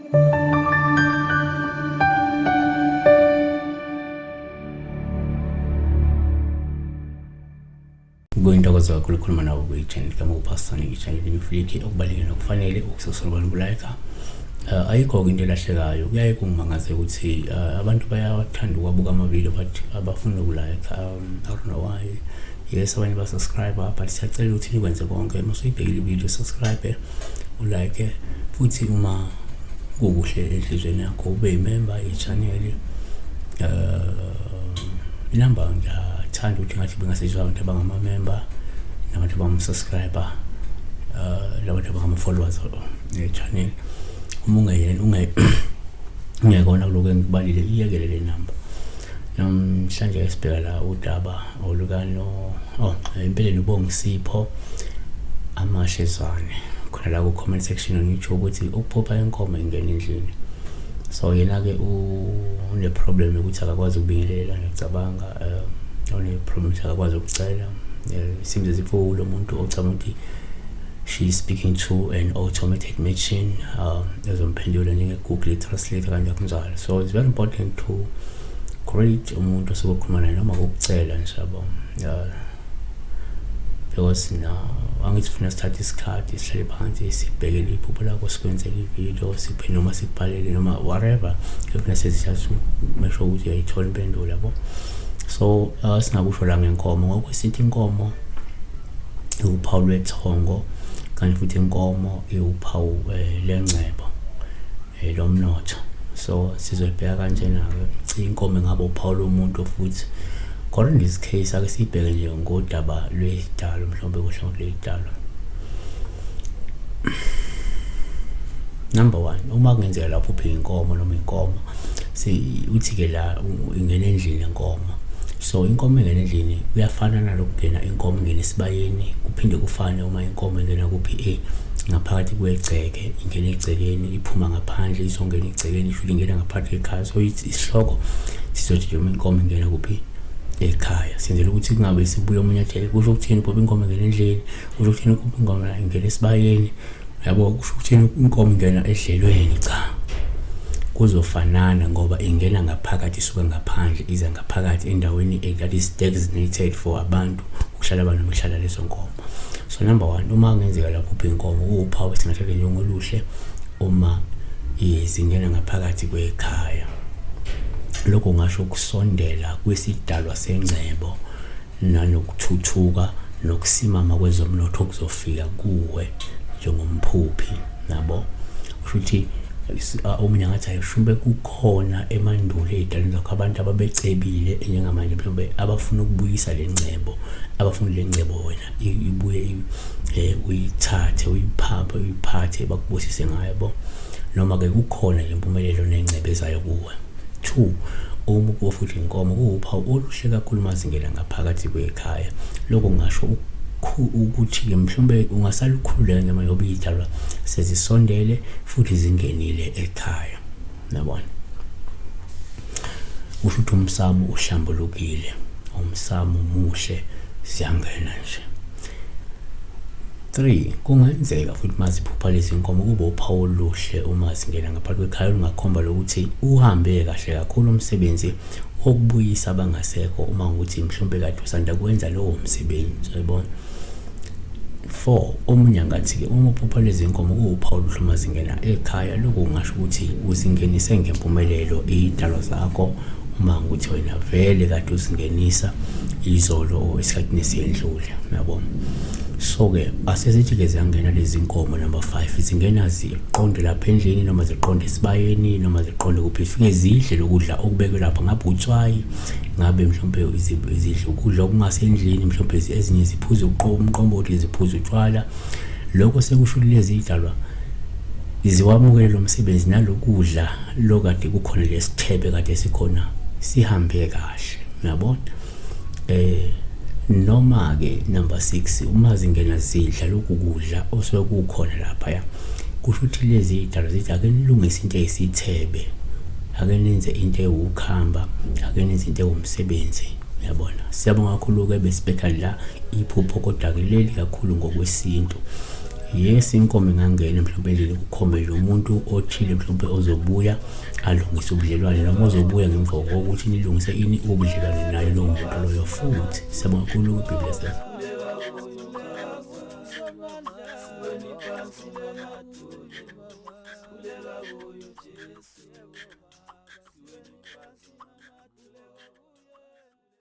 Kuyintokozo kakhulu ukukhuluma nawe kwi-channel kaMupasani, i-channel imifiliki okubalulekile nokufanele ukusosolobana ukulayika. Ayikho-ke into elahlekayo. Kuyaye kungimangaze ukuthi abantu bayathanda ukwabuka amavidiyo but abafuni ukulayika. I don't know why. Yes, abanye ba-subscribe, but siyacela ukuthi nikwenze konke. Uma usuyibhekile ividiyo, subscribe, ulike, futhi uma kukuhle enhliziyweni yakho ube yimemba ye-channel. Inamba ngiyathanda ukuthi ngathi bengasizwa abantu abangamamemba nabantu abangama-subscriber, labantu abangama-followers e-channel. Uma ungeyena ungekona kuloko engikubalile, iyekele le namba. Namhlanje sibheka la udaba olukano, oh, empeleni uBongisipho Amahle Zwane khona la ku-comment section on YouTube ukuthi ukuphupha inkomo ingena endlini. So yena-ke une-problem yokuthi akakwazi ukubingelela, ngiyacabanga une-problem ukuthi akakwazi ukucela. Seems as if lo muntu ocabanga ukuthi she is speaking to an automated machine ezomphendula njenge-Google Translator, kanti akunjalo. So it's very important to greet umuntu osuke ukhuluma naye noma ukucela nje, yabo, because no, angithi funa sithathe isikhathi sihlale phansi sibhekele iphupho lakho, sikwenzele ividiyo, siphe noma sikubhalele noma whatever efuna sesithatha, make sure ukuthi uyayithola impendulo, yabo. So singakusho la ngenkomo, ngokwesintu inkomo iwuphawu lwethongo, kanti futhi inkomo iwuphawu lengcebo, lomnotho. So sizoyibheka kanjena-ke inkomo ingaba uphawu lomuntu futhi, kodwa in this case ake siyibheke nje ngodaba lwezidalo, mhlawumbe kuhlangothi lwezidalo. Number one, uma kungenzeka lapho uphika inkomo noma inkomo, uthi-ke la ingena endlini inkomo. So inkomo ingena endlini kuyafana nalokungena inkomo ingena esibayeni, kuphinde kufane uma inkomo ingena kuphi, ngaphakathi kwegceke, ingena egcekeni, iphuma ngaphandle izongena egcekeni, isho ingena ngaphakathi ekhaya. So isihloko sizothi nje uma inkomo ingena kuphi, ekhaya, senzela ukuthi kungabe sibuye omunye athi kusho ukuthini ngoba inkomo ingena endlini, kusho ukuthini ukuba inkomo ingena esibayeni, yabo, kusho ukuthini inkomo ingena edlelweni. Cha, kuzofanana ngoba ingena ngaphakathi, isuka ngaphandle iza ngaphakathi endaweni that is designated for abantu ukuhlala, abantu noma kuhlala lezo nkomo. So number one, uma kungenzeka lapho uphi inkomo, kuwuphawu esingathatha njengoluhle uma zingena ngaphakathi kwekhaya. Lokho kungasho ukusondela kwesidalwa sengcebo nanokuthuthuka nokusimama kwezomnotho okuzofika kuwe njengomphuphi, nabo. Kusho ukuthi omunye angathi ayishumbe kukhona emandulo ey'dalweni zakho abantu ababecebile njengamanje, mhlawumbe abafuna ukubuyisa le ngcebo, abafuna le ngcebo wena ibuye, uyithathe, uyiphaphe, uyiphathe, bakubusise ngayo, yabo, noma-ke kukhona nje impumelelo nengcebo ezayo kuwe. Two, uma ukuba futhi inkomo kuwuphawu oluhle kakhulu uma zingena ngaphakathi kwekhaya. Lokho kungasho ukuthi-ke mhlawumbe ungasale ukhululeka njengamanje ngoba iy'dalwa sezisondele futhi zingenile ekhaya, yabona. Kusho ukuthi umsamo uhlambulukile, umsamo muhle, ziyangena nje. 3, kungenzeka futhi uma ziphupha lezi nkomo kube uphawu oluhle uma zingena ngaphakathi kwekhaya, olungakhomba lokuthi uhambe kahle kakhulu umsebenzi wokubuyisa abangasekho, uma ukuthi mhlawumbe kade usanda kwenza lowo msebenzi, uyayibona. 4, omunye angathi-ke uma uphupha lezi nkomo kuwuphawu oluhle uma zingena ekhaya, lokhu kungasho ukuthi uzingenise ngempumelelo iy'dalwa zakho, uma ukuthi wena vele kade uzingenisa izolo or esikhathini esiyendlule, uyabo. So-ke asesithi-ke ziyangena lezi nkomo, number 5, zingena ziqonde lapha endlini noma ziqonde esibayeni noma ziqonde kuphi, zifike zidle lokudla okubekwe lapha, ngabe utswayi, ngabe mhlawumbe zidla ukudla okungasendlini, mhlawumbe ezinye ziphuza umqombothi, ziphuza utshwala. Lokho sekusho ukuthi lezi idalwa ziwamukele lo msebenzi nalokudla lokade kukhona, lesithebe kade sikhona sihambe kahle, uyabona. Noma ke number 6, uma zingena zidla lokhu kudla osuke kukhona lapha, ya, kusho ukuthi lezi idalwa zithi ake nilungise into eyisithebe, ake nenze into ewukhamba, ake nenze into ewumsebenzi, uyabona. Siyabonga kakhulu-ke, besibheka la iphupho, kodwa-ke leli kakhulu ngokwesintu. Yes, inkomo ingangena mhlawumbe endlini kukhombe nje umuntu othile mhlawumbe ozobuya alungise ubudlelwane noma ozobuya ngemva kokuthi nilungise ini ubudlelwane naye lowo muntu loyo futhi. Siyabonga kakhulu kwi-Biblia. Jesu.